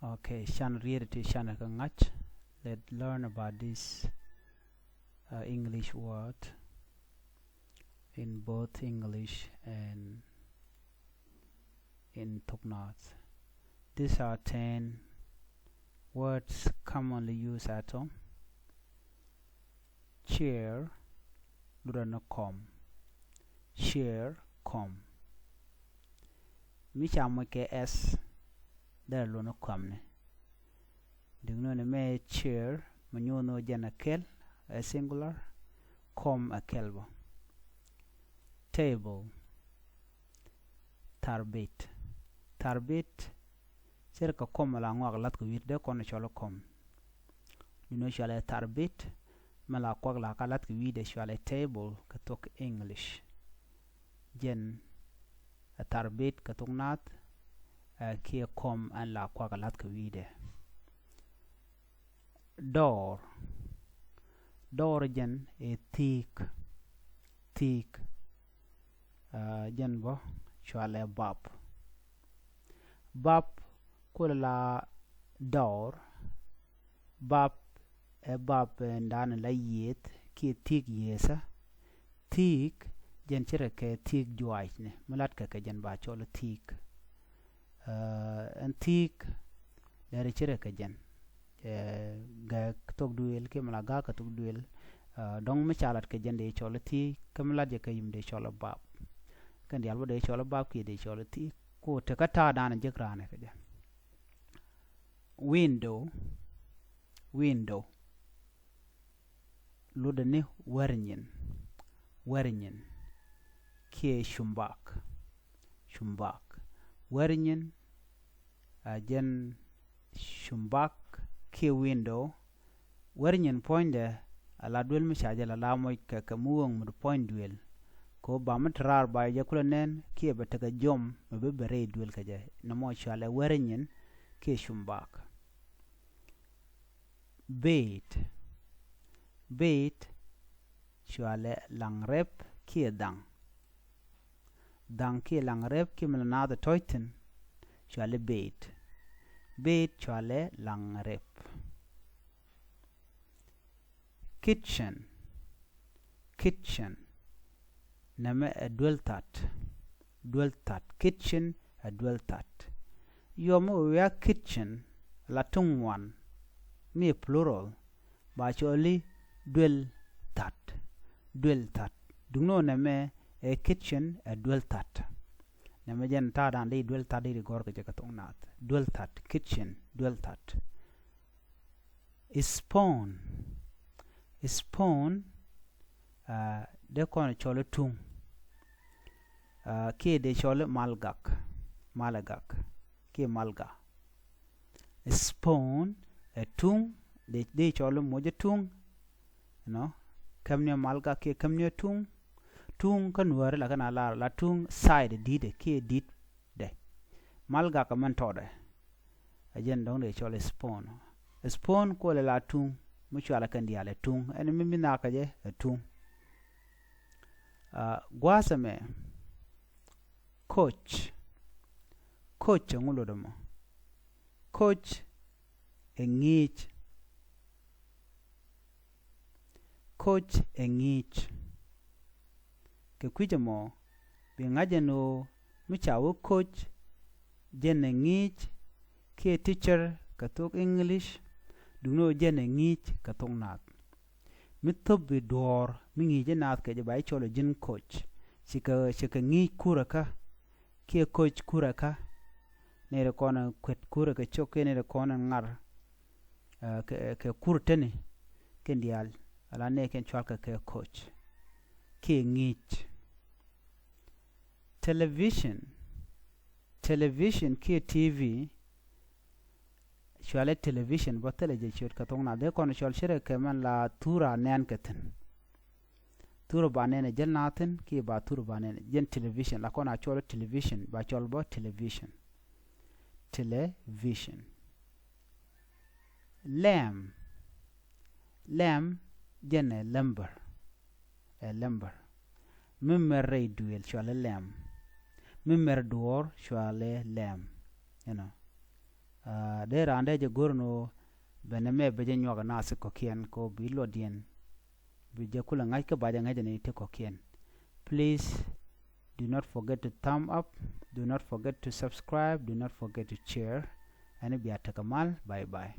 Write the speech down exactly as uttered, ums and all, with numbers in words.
Okay, canɛ riet ti canɛ kɛ ŋa̱c. Let's learn about this uh, English word in both English and in Thok Naath. These are ten words commonly used at home. Chair, lurɛ ni kɔm. Chair, kɔm. Mi ca moc kɛ s, dee lurɛ ni kɔm ni. Diknɔni mɛ chair, mi nyuuth ni jɛn ɛ kɛl, ɛ singular, kɔm ɛ kɛl bä. Table, tarbit. Tarbit, ce̱tkɛ kɔm mi la ŋɔak la̱th kɛ wi̱i̱t, dee kɔn cɔl kɔm. Diknɔni cɔalɛ tarbit, mi la kuak la ka la̱th kɛ wi̱i̱dɛ cɔalɛ table kɛ thok English. Jɛn ɛ tarbit kɛ thok Naath, ɛ kiɛ kɔm ɛn la kuak la̱th kɛ wi̱i̱dɛ. Dɔɔr. Dɔɔr jɛn ɛ thi̱i̱k. Thi̱i̱k. Aa, jɛn bä cɔalɛ bap. Bap kulɛ la dɔɔr. Bap ɛ bap ɛn da̱a̱n la yiëëth kiɛ thi̱i̱k yiëëthä. Thi̱i̱k jɛn ce̱tkɛ kɛ thi̱i̱k juaacni mi latkɛ kɛ jɛn ba cɔl thi̱i̱k. Aa, ɛn thi̱i̱k lɛri ce̱tkɛ kɛ jɛn. Ɛ gɛk thok duëël kiɛ mi la ga̱a̱k kɛ thok duëël. Aa, dɔ̱ŋ mi ca lat kɛ jɛn dee cɔl thi̱i̱k, kä mi lat jɛ kɛ yim dee cɔl bap. Kɛn diaal bä dee cɔl bap kiɛ dee cɔl thi̱i̱k. Ku tekä ta̱a̱ da̱a̱n jek raanɛ kɛ jɛ. Window, window. Lutdɛ ni wär nyin, wär nyin. Kiɛ cumbak, cumbak. Wär nyin, a jɛn cumbak kiɛ window. Wär nyin puɔ̱nydɛ a la duël mi ca jɛ la la moc kɛ kɛ mi wäŋ mi di puɔ̱ny duël. Kɛ ɣöö ba mi te raar ba jɛ kulɛ nɛn kiɛ bɛ tekɛ jiɔm mi bi ben rɛy duël kɛ jɛ. Nɔmɔ cɔalɛ wär nyin kiɛ cumbak. Bed. Bed cɔalɛ laŋ rɛp kiɛ dhaŋ. Dhaŋ kiɛ laŋ rɛp kiɛ mi la naath ɛ tɔ̱c thi̱n cɔalɛ bed. Bed cɔalɛ laŋ rɛp. Kitchen. Kitchen. Nɛmɛ ɛ duel that. Duel that. Kitchen ɛ duel that. Yɔm mi wia kitchen la ti ŋuan mi ɛ plural ba cɔli duel that. Duel that. Duŋni ɣöö nɛmɛ ɛ kitchen ɛ duel that. Nɛmɛ jɛn ta̱a̱ da̱a̱n di duel that di gɔ̱r kɛ jɛ kɛ thok Naath. Duel that. Kitchen duel that. Spoon. Spoon, aa, dee kɔn cɔl tuŋ. Aa, kiɛ dee cɔl malgak. Malgak kiɛ malga. Spoon ɛ tuŋ, dee, dee cɔl moc tuŋ. You know, käm ni malgak kiɛ käm ni tuŋ. Tuŋ kä nuääri la kɛn a lar la tuŋ side di̱tdɛ kiɛ di̱t dɛ. Malgak mɛn tɔtdɛ. A jɛn dɔ̱ŋ dee cɔl spoon. Spoon kuɔlɛ la tuŋ mi cualɛ kɛn diaal ɛ tuŋ. Ɛn mi mi naakä jɛ ɛ tuŋ. Aa, gua̱a̱th ɛmɛ coach. Coach ɛŋu lotdɛ mɔ? Coach ɛ ŋi̱i̱c. Coach ɛ ŋi̱i̱c. Kɛ kui̱c ɛmɔ bi ŋa̱c ɛn ɣöö mi ca wä coach jɛn ɛ ŋi̱i̱c kiɛ teacher kɛ thok English, duŋni ɣöö jɛn ɛ ŋi̱i̱c kɛ thok Naath. Mi thop bi duɔ̱ɔ̱r mi ŋi̱i̱c ɛ naath kɛ jɛ ba i̱ cɔl ɛ ji̱n coach. Cikɛ, cikɛ ŋi̱i̱c kurɛ kä kiɛ coach kurɛ kä. Nɛy ti kɔn ɛ kuet kurɛ kɛ cok kiɛ nɛy ti kɔn ɛ ŋar, ɛ, kɛ, kɛ kur teni kɛn diaal ala nɛy kɛn cual kɛ kɛ coach. Kiɛ ŋi̱i̱c. Television. Television kiɛ T V. Cualɛ television bä thilɛ jɛ ciöt kɛ thok Naath. Dee kɔn cɔl ce̱tkɛ mɛn la thur a nɛn kɛ thi̱n. Thur ba nɛn ɛ jäl naath thi̱n kiɛ ba thur ba nɛn ɛ jɛn television la kɔn a cɔl television ba cɔl bä television. Television. Lɛm. Lɛm jɛn ɛ lɛmbär. Ɛ lɛmbär. Mi mɛr rɛy duëël cualɛ lɛm. Mi mɛr duɔ̱ɔ̱r cualɛ lɛm. You know. Dee raan dee jɛ go̱r ni ɣöö bɛ nɛmɛ bɛ jɛ nyuak naath kɔ̱kiɛn kɛ ɣöö bi luɔtdiɛn bi jɛ kulɛ ŋa̱c kä ba jɛ ŋäcɛ ni ti kɔ̱kiɛn. Please do not forget to thumb up, do not forget to subscribe, do not forget to share. Ɛn bia tekɛ mal. Bye bye.